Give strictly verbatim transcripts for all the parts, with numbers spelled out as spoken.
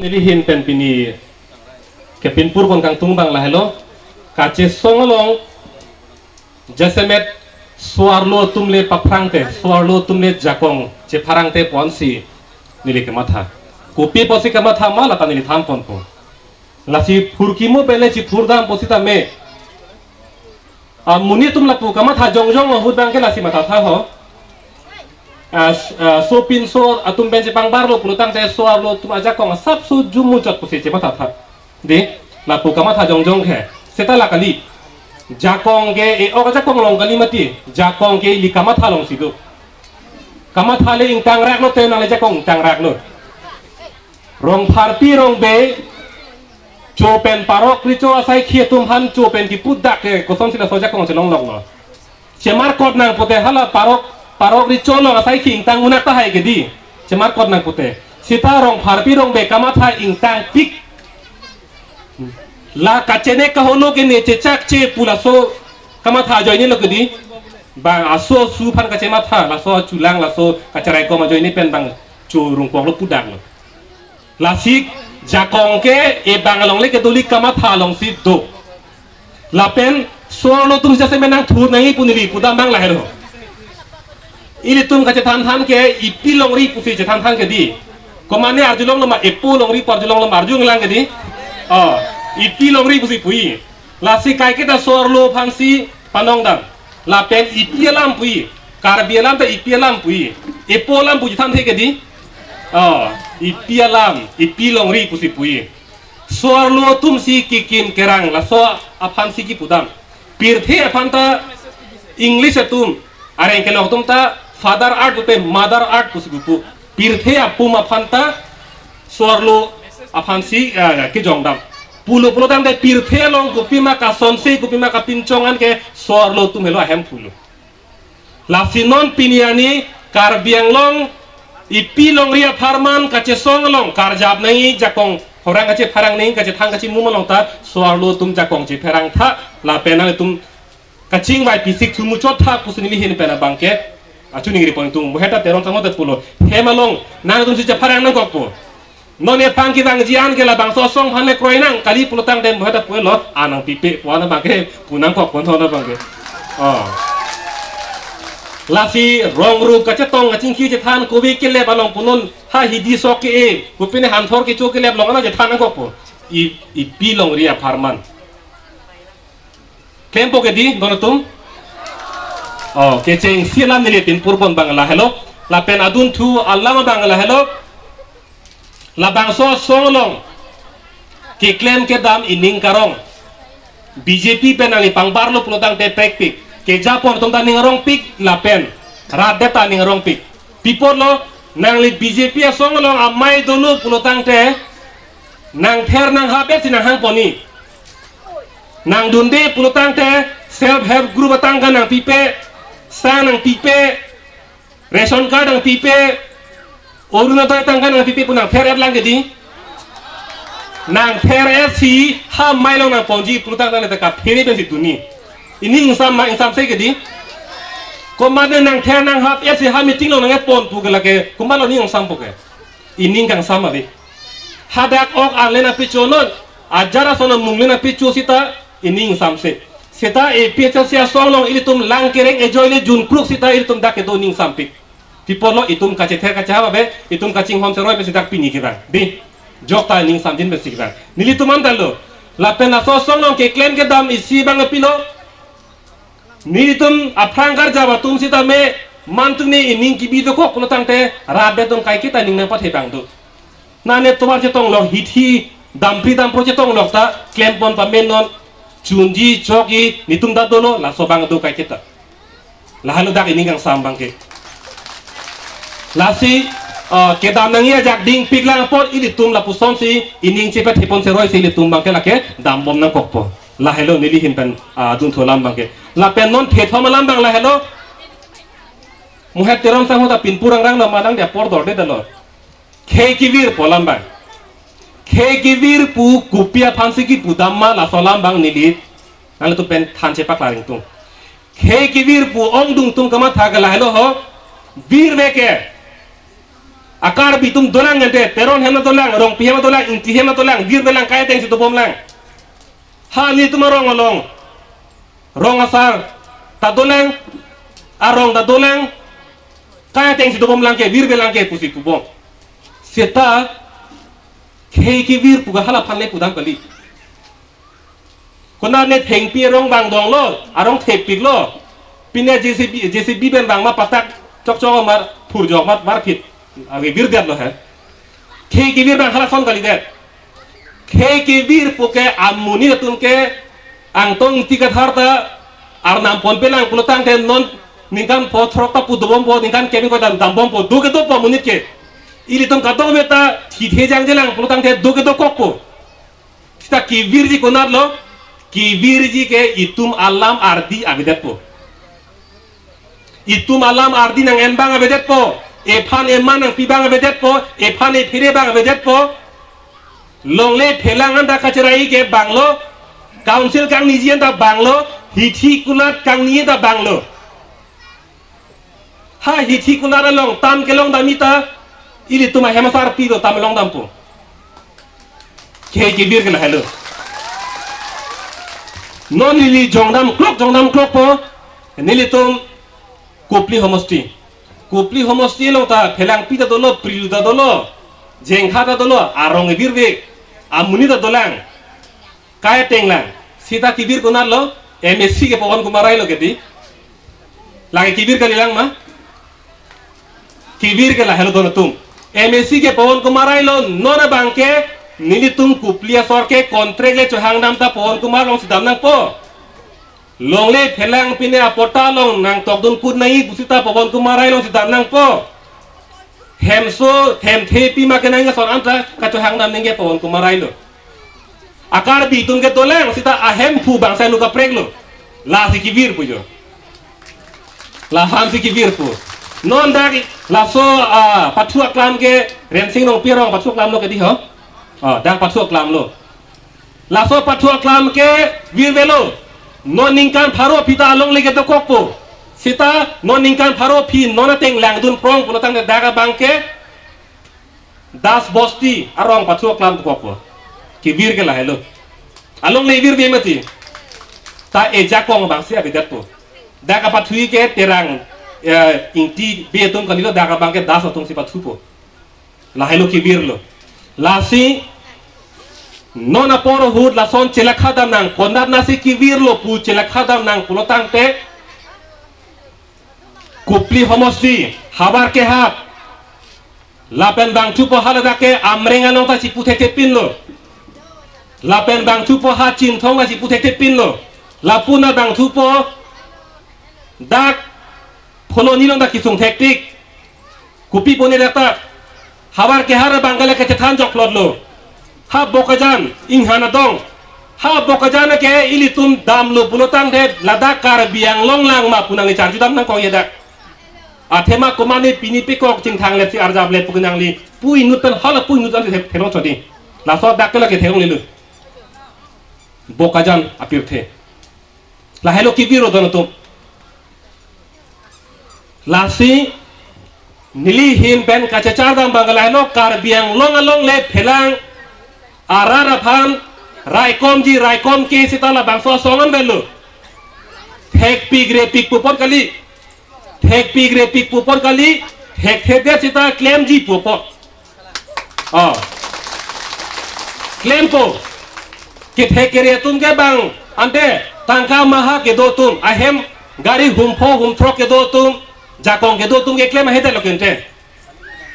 Neli ahin pen pini kepinpur pon kangtung abang lahelo. Kachesong along jasemet so-arlo atum le paphrang te, so-arlo atum le jakong chepharang te ponsi neli kematha. Kopi pusi kematha ma lata neli than ponpo. Lasi phurkimo pen le chiphur dam pusitame, amonit atum lapu kamatha jongjong ahut abangke lasi mathatha ho. Ah, s-, ah, sopinso atum pen chepangbarlo pulotangte so-arlo atum ajakong asapso jum muchot pusi chemathatha. Dei, lapu kamatha jongjong ke. Seta la kali. Jakong ke e-ok ajakong along kali mati. Jakong ke ili kamatha alongsi do. Kamatha le ingtangraklo te nang le jakong ingtangraklo. Rongpharpi Rongbe, cho pen parok recho asaikhi atum aphan cho pen kipu dak ke kosonsi laso ajakong chelongloklo. Chemarkot nang pute hala parok, parok recho along asaikhi ingtang munak tahai ke dei. Chemarkot nang pute. Seta Rongpharpi Rongbe kamatha ingtangpik. La kachenek kaholo ke ne chechakche pu laso kamatha ajoinelo ke dei. Bang aso asu aphan kachematha, laso achulang, laso kacheraikom ajoine pen bang cho rungkoklo pu daklo. Lasi jakong ke e bang along le kedo ili kamatha alongsi do. Lapen so-arlo atum jasemet nangthur nangji pu neli pudam abang lahelo. Ilitum kachethan than ke ipi longri pusi chethan than ke dei. Komane arjulonglo ma, epo longri pu arjulonglo ma, arju nanglang ke dei. Oh, ipi longri pusi puji. Lasi kaiketa so-arlo aphansi panong dam. Lapen ipi alam puji. Karbi alam ta ipi alam puji. Epo alam puji than the ke dei. Oh, ipi alam, ipi longri pusi puji. So-arlo atumsi kekim kerang laso aphansi kipudam. Pirthe aphan ta English atum, areng kelok atum ta father earth pupe mother earth pusi kipu. Pirthe apum aphan ta so-arlo aphansi, ah, kejongdam. Pulo pulotangte pirthe along kopima kasonse kopima kapinchong an ke so-arlo atum helo ahem pulo. Lasi non pini arni Karbi Anglong ipi longri apharman kachesong along karjap nangji, jakong horang kachepharang nangji, kachethang kachimum along ta so-arlo atum jakong chepharang tha, lapen nangtum kachingvai pisik thu muchot tha pusi neli ahin pen abangke achu ningri pon tung. Muheta Teron Sangho ta pulo, hem along nangtumsi chepharang nangkokpo. Non ephan kevangji an ke labangso asong aphan le kroi nang kali pulotangte muheta pulo, anang pipe pu an abangke pu nangkok pon thon abangke. Oh. Lasi rong ru kachetong kachingki chethan kove kelep along punon ha hidi sok ke-e, kopine hanthor kecho kelep along ana chethan nangkokpo. I, ipi longri apharman. Klempo ke dei, don atum? Oh, kechengsi alam neli pinpur pon abang lahelo. Lapen adunthu alam abang lahelo. Labangso asong along keklem kedam ining karong. B J P pen nangli pangbarlo pulotangte prekpik. Kejapon atum ta ning arongpik lapen rat det ta ning arongpik. Pi apotlo, nangli B J P asong along amei dolo pulotangte nangther nanghap-etsi nanghang ponji. Nangdunde pulotangte self help group atangka nangpipe, sang nangpipe, ration card nangpipe, Orunodoi atangka nangpipe pu nangther-et lang ke dei. Nangther-etsi ha amei along nangponji pulotangte nangli ta kaphere pensi dunji. Ining ingsam ma, ingsamse ke dei. Komatne nangther nanghap-etsi ha meeting along nang-etpon pu ke lake komatlo ining ingsampo ke. Ining kangsam ave. Hadak ok an le nangpichonon, ajar ason amung le nangpicho seta ining ingsamse. Seta A P H L C asong along ilitum lang kereng ejoi le junkruk seta ilitum dak kedo ining ingsampik. Pi apotlo, itum kachether kachehap ave, itum kachinghon cheroi pensi dak pini kevang. Dei, jokta ining ingsamjin pensi kevang. Nelitum an ta lo. Lapen laso asong along keklem kedam isi abang pilo. Nelitum aphrang karjap atum sitame, mantum ne ining kebi dokok pulotangte rat det atum kaiketa ining nangpathe abang do. Nane tovar chetonglok, hithi dampri dampro chetonglok ta klempon pamenon, chunji chokji netum ta dolo, laso abang do kaiketa. Lahelo dak ining kangsam abangke. Lasi, eh, kedam nangji ajak dingpik lang apot ilitum lapusonsi ining chepathepon cheroisi ilitum abangke lake dambom nangkokpo. Lahelo neli ahin pen, ah, adunthu alam abangke. Lapen non thethom alam abang lahelo. Muhet Teron Sangho ta pinpur angrang lo, manang dia apor dordedetlo. Khei kevir pu alam abang. Khei kevir pu kopi aphansi kipudam ma laso alam abang neli nanglitum pen than chepaklangtung. Khei kevir pu ongdung atum kamatha ke lahelo ho. Virve ke. A Karbi atum dolang ante, Teron hem ta dolang, Rongpi hem ta dolang, Ingti hem ta dolang, virvelang, kai ateng si dobomlang. Ha nelitum arong along, rong asar ta dolang, arong ta dolang, kai ateng si dobomlang ke, virvelang ke pusi pubom. Seta khei kevir pu ke hala aphan le pudam kali. Konat ne thengpi arong bang donglo, arong thepiklo. Pine J C B, J C B pen bang ma patak chokchok amar phurjok mat varphit. Ave virdetlo he. Khei kevir bang halason kalidet. Khei kevir pu ke amonit atum ke Angtong Ingti Kathar ta arnam ponpelang pulotangte non ningkan pho throk ta pu dobompo, ningkan kevin ko dam dambompo, do ke dopo amonit ke. Ilitum kadokave ta thithe jangjelang pulotangte do ke dokokpo. Seta kevirji konatlo, kevirji ke itum alam ardi avedetpo. Itum alam ardi nang-en bang avedetpo, ephan eman nangpi bang avedetpo, ephan ephere bang avedetpo. Longle phelang anta kacherai ke banglo, council kangniji anta banglo, hithi kulat kangni anta banglo. Ha hithi kulat along tam kelong damji ta, ilitum ahem asarpi do tam long dampo. Khei kevir ke lahelo. Non neli jongdam klok, jongdam klokpo, nelitum Kopili homosti. Kopili homosti along ta phelangpi ta dolo, prilu ta dolo, jengkha ta dolo, arong evirve, amonit ta dolang. Kai ateng lang. Seta kevir konatlo, M A C ke Pawan Kumar Rai lo kedi. Lake kevir kalilang ma? Kevir ke lahelo don atum. M A C ke Pawan Kumar Rai lo, non abang ke nelitum Kopili asor ke contract le chohangdam ta Pawan Kumar along si dam nangpo. Longle phelang pine apatta along nangtokdun put nangji pusi ta Pawan Kumar Rai along si dam nangpo. Hemso, hemthe pima kenangji ason anta kachohangdam nangji Pawan Kumar Rai lo. A Karbi atum ke dolang seta ahemphu bangsa nu kapreklo. Lasi kevir pu jo. Lahan si kevir pu. Non dak laso, ah, pathu aklam ke Rensing Rongpi arong pathu aklam lo kedi ho. Ah, dak pathu aklam lo. Laso pathu aklam ke virvelo. Non ningkan pharo aphi ta alongle ke dokokpo. Seta non ningkan pharo aphi non ateng langdun prong pulotangte dak abang ke Das Bosti arong pathu aklam dokokpo. Kevir ke lahelo. Alongle virve mati. Ta ejakong abang si avedetpo. Dak apathu ke Terang, eh, Ingti Bey atum kalilo, dak abang ke Das atum si pathupo. Lahelo kevirlo. Lasi non apor ahut lason chelakha dam nang, konat nasi kevirlo pu chelakha dam nang pulotangte Kopili homosti, havar kehat. Lapen bangthupo haladak ke Amreng along ta chipu thekthepinlo. Lapen bangthupo ha Chinthong ta chipu thekthepinlo. Lapu na bangthupo dak Phuloni along ta kisung thektik. Kopi pone data. Havar kehat abang ke lake chethan jokplotlo. Ha Bokajan, inghan adong. Ha Bokajan ke ilitum damlo pulotangte ladak Karbi Anglong lang ma pu nangli charju dam nangkok ya dak. Athema komatne pini pekok chingthang lep si arjap lep pu nangli. Pu inut pen hala pu inut an the-, thelong chodi. Laso dak ke lake thelonglelo. Bokajan apirthe. Lahelo kevir lo don atum. Lasi neli ahin pen kachechar dam abang ke lahelo, Karbi Anglong alongle phelang arat aphan raikomji raikomke seta labangso asong an avelo. Thekpik repik pu apot kali. Thekpik repik pu apot kali. Thekthedet seta klemji pu apot. Oh. Klempo. Kethek kere atum ke bang ante tangka maha kedo atum, ahem gari humpho humthrok kedo atum, jakong kedo atum keklem ahedetlo kente.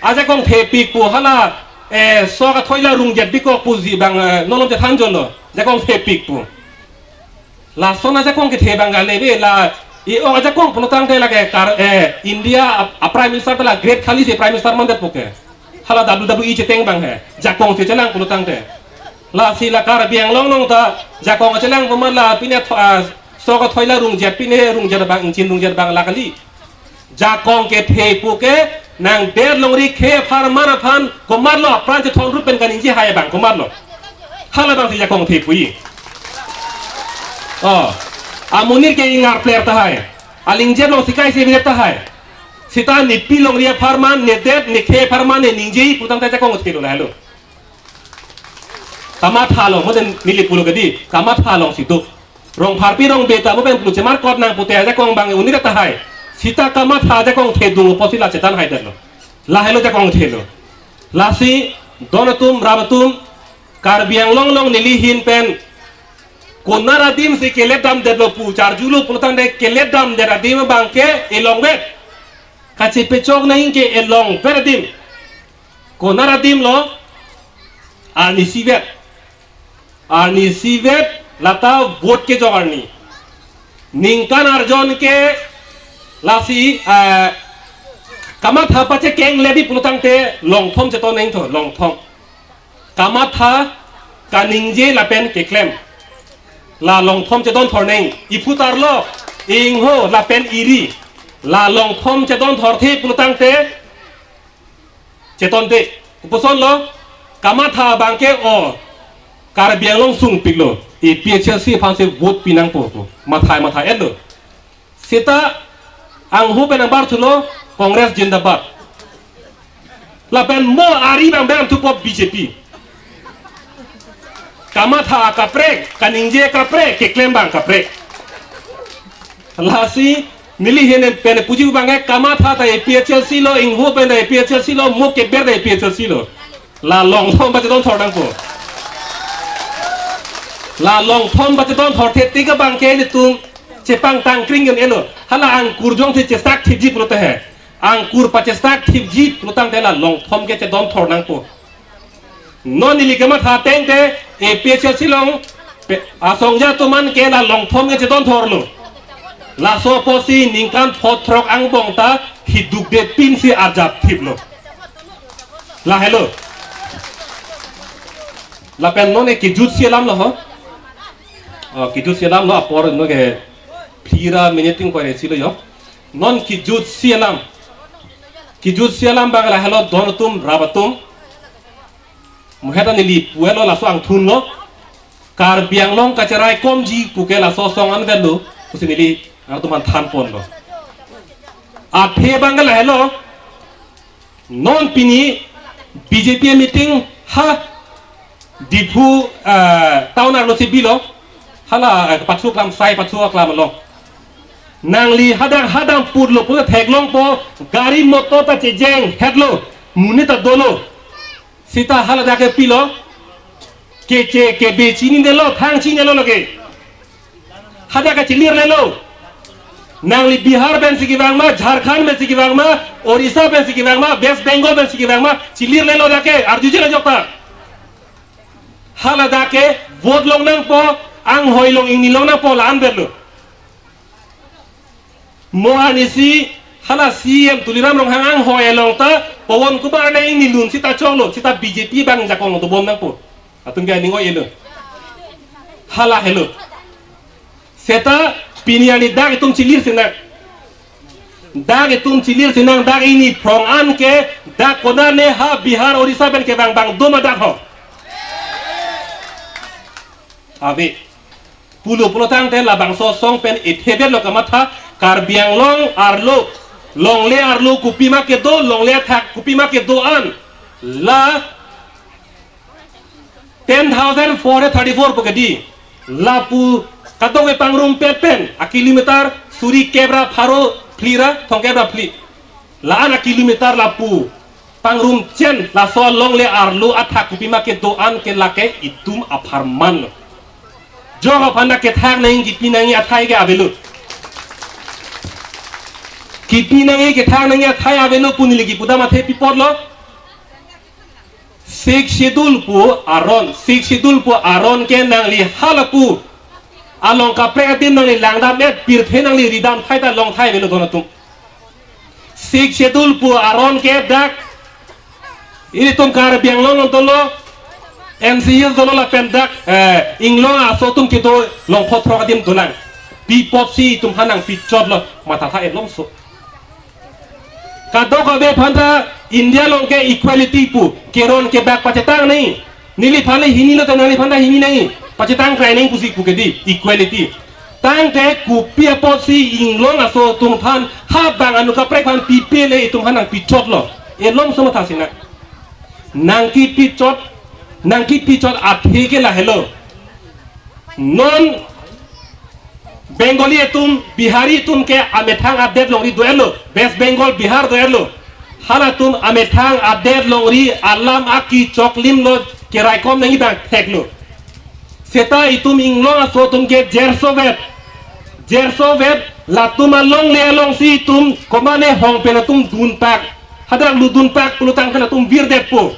Ajakong thepik pu hala, eh, sok athoi la rungjet bikok puji abang, eh, nolom chethan jonlo. Jakong thepik pu. Lason ajakong kethe abang kali ave la, i-ok ajakong pulotangte lake kar, eh, India a, a Prime Minister ta la great khali si Prime Minister mandetpo ke. Hala W W E cheteng abang he. Jakong si chelang pulotangte. Lasi la Karbi Anglong along ta jakong chelang pu ma la pine tho-, ah, sok athoi la rungjet pine rungjet abang ingchin rungjet abang la kali. Jakong kethe pu ke nangdet longri khei apharman aphan komatlo apran chethon rup pen kaningje hai abang komatlo. Hala abang si jakong the puji. Oh. Amonit ke ingar player tahai. Alingje along sikai si bilet tahai. Seta nepi longri apharman, nedet, nekhei apharman, neningje pulotangte jakong thelo lahelo. Kamatha along, mo den neli pulo kedi, Kamatha alongsi do. Rongpharpi Rongbe ta mo pen pulo chemarkot nang pute ajakong bang unit tahai. Seta Kamatha ajakong thedung apotsi la chetan haidetlo. Lahelo jakong thelo. Lasi don atum, rap atum, Karbi Anglong along neli ahin pen konar adimsi kelet damdetlo pu charjulo pulotangte kelet damdet adim abangke elongvet. Kachepechok nangji ke elongvet adim. Konar adim lo, arnisi vet. Arnisi vet, lata vote kejok arni. Ningkan arjon ke lasi, eh, Kamatha pachekeng lebi pulotangte longthom cheton nangtho, longthom. Kamatha, kaningje lapen keklem. La longthom chedon thornang, iphu ta arlo, ingho lapen eri. La longthom chedon thorthe pulotangte, chetonte. Kopuson lo, Kamatha abangke o, Karbi Anglong sungpiklo. APHLC aphansi vote pinangpo pu. Mathai mathai-etlo. Seta anghu pen nangbar thulo, Congress jindabad. Lapen mo ari bang bang thupo BJP. Kamatha kaprek, kaningje kaprek, keklem bang kaprek. Lasi neli ahin pen puji bang Kamatha ta APHLC lo, inghu pen ta APHLC lo, mo keber ta APHLC lo. La longthom pachedon thor nangpo. La longthom pachedon thorthe tik abangke nelitum chepangtang kring gen elo. Hala angkur jongsi chesak thipji pulote he. Angkur pachesak thipji pulotangte la longthom ke chedon thor nangpo. Non neli kematha ateng te APHLC along pe-, asongja atum an ke la longthom ke chedon thorlo. Laso apotsi ningkan pho throk angbong ta hidukde pinsi arjap thiplo. Lahelo. Lapen non ke kejutsi alam lo ho. Oh, kejutsi alam lo apor non ke phli ra minute ingkoi ra isi lo jo. Non kejutsi alam. Kejutsi alam bang lahelo don atum, rap atum. Muheta neli puelo laso angthun lo. Karbi Anglong kacheraikomji puke laso asong anvetlo. Pusi neli nangtum aphan thanponlo. Athe bang lahelo. Non pini BJP meeting ha Diphu, eh, town arlosi bilo. Hala, eh, pathu klam sai pathu klam lo. Nangli hadak hadak putlo pu theklongpo, gari motor ta chejeng hetlo, monit ta dolo. Seta haladak ke pilo, keche kebe chinidetlo, thang chinidetlo lake. Hadak ke chelirlelo. Nangli Bihar pensi kevang ma, Jharkhand pensi kevang ma, Orissa pensi kevang ma, West Bengal pensi kevang ma, chelirlelo dak ke, arjuje ajok ta. Haladak ke vote long nangpo, anghoi long ingni long nangpo la-an berlo. Mo arnisi hala CEM Tuliram Ronghang anghoi along ta Pawan Kumar ne ingni lun seta choklo, seta BJP bang jakong dobom nangpo. Atum ke aning oi-elo. Hala helo. Seta pini arni dak itum chelirsi nang. Dak itum chelirsi nang, dak ingni phrong an ke, dak konane ha Bihar, Orissa pen kevang bang doma dak ho. Ave. Pulo pulotangte labangso asong pen ithebetlo kamatha, Karbi Anglong arlo, longle arlo kopima kedo, longle athak kopima kedo an. La ten thousand four hundred thirty-four pu kedi. Lapu kadokave pangrumpet pen a kilometer suri kep ra pharo phli ra thomkep ra phli. La-an a kilometer lapu pangrumchen, laso longle arlo athak kopima kedo an ke lake itum apharman lo. Jok aphan ta kethak nangji, kipi nangji athai ke avelo. Kipi nangji, kethak nangji athai avelo pu neli kipudam athe pi apotlo. Sixth Schedule pu aron, Sixth Schedule pu aron ke nangli halapu along kaprek adim nangli langdam-et, pirthe nangli ridam thai ta long thai avelo don atum. Sixth Schedule pu aron ke dak ilitum Karbi Anglong dolo, NC Hills dolo lapen dak, eh, inglong aso atum kedo longpho throk adim dolang. Pi apotsi itum aphan nangpi chotlo, matha tha elomso. Kadokave aphan ta India along ke equality pu, keron kebak pachetang nangji. Neliphan le hini lo te nangliphan ta hini nangji. Pachetang krai nangji pusi pu kedi, equality. Tangte kopi apotsi inglong aso atum aphan, ha bang anu kaprek aphan pipe le itum aphan nangpichotlo. Elom so matha sina. Nangkipichot, nangkipichot athe ke lahelo. Non Bengali atum, Bihari atum ke amethang adet longri do-etlo. West Bengal, Bihar do-etlo. Halatum amethang adet longri alam aki choklimlo, keraikom nangji bang theklo. Seta itum inglong aso atum ke jersovet. Jersovet, latum alongle alongsi itum komane hong pen atum dunpak. Hadak lutdunpak pulotangte latum virdetpo.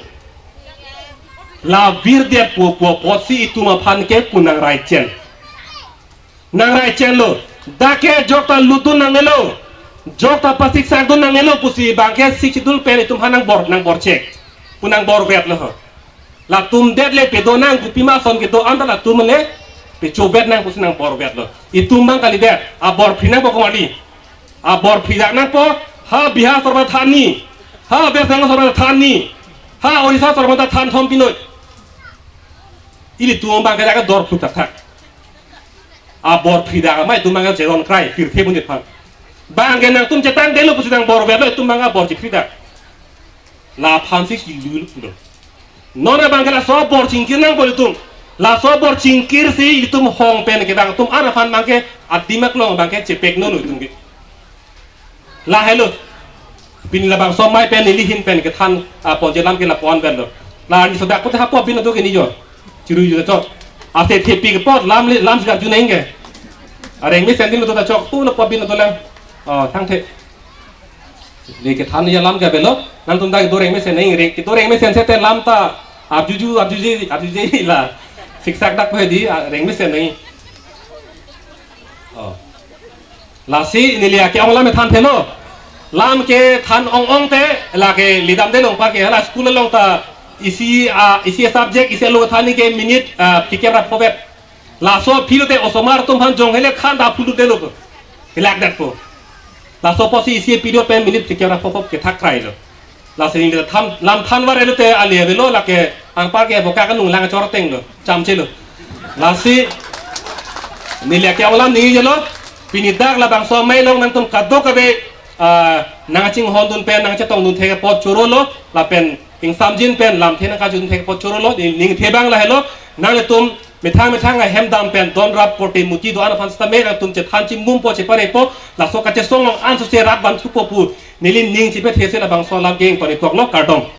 La virdetpo pu apotsi itum aphan ke pu nangraichenlo. Nangraichenlo. Dak ke jokta lutdun nangnelo. Jokta pasiksakdun nangnelo pusi bang ke Sixth Schedule pen itum aphan nangbor, nangborchek. Pu nangborvetlo ho. Latum det le pedo nang, kopima ason kedo anta latum le pechovet nang pusi nangborvetlo. Itum bang kalidet. Aborphri nangpo kongmali. Aborphri dak nangpo, ha Bihar sorma thanni, ha West Bengal sorma thanni, ha Orissa sorma than thom pinoi. Ilitum bang ke dak dorphri thakthak. Aborphri dak amei itum bang ke cheron krai, pirthe bunit aphan. Bang ke nangtum chetangdetlo pusi nangborvetlo itum bang abor chiphri dak. Laphansi kilul pulo. Non abang ke laso abor chingkir nangpo itum. Laso abor chingkirsi itum hong pen ke bang atum an aphan bang ke adimak long bang ke chepeknono itum ke. Lahelo. Pini labangso amei pen neli ahin pen kethan, ah, ponji alam ke lapu-an pen lo. La arni sodak pute hapu abin atum ke nijor. Chiru ju chok. Ase thepi kepot lam le, lam si karju nang ke. Areng mesen din lo ta chok, pu lo pu abin atum lang. Oh, thangthe. Neli kethan alam ke avelo, nangtum ta kedo reng mesen nang, reng, kedo reng mesen seta lam ta arjuju, arjuje, arjuje la. Siksak dak pe di, ah, reng mesen nang. Oh. Lasi neli ake-ong lam thanthelo. Lam kethan ong-ong te, lake lidamde long pa ke, hala school along ta isi, ah, isi subject, isi alo thanji ke minute, ah, phlikep ra phovet. Laso aphi lote osomar atum aphan jong hele khan ta phulutdetlo. Hilakdetpo. Laso apotsi isi period pen minute phlikep ra phophop kethak krailo. Lasi neli than, lam thanvar elote ali avelo, lake anpar ke boka kanung lang chor tenglo, chamchelo. Lasi neli ake-ong lam ningjelo, pini dak labangso amei along nangtum kadokave, ah, nangchinghondun pen nangchetongdun thek apot chorolo, lapen ingsamjin pen lamthe nangkachedun thek apot chorolo, neli ningthe bang lahelo, nangtum methang methang ahem dam pen donrap korte muti do-an aphan sitame nangtum chethan chimumpo cheparepo, laso kachesong along ansose rat van thupo pu neli ning chipethesi labangso alam ke ingtonikoklo, kardom.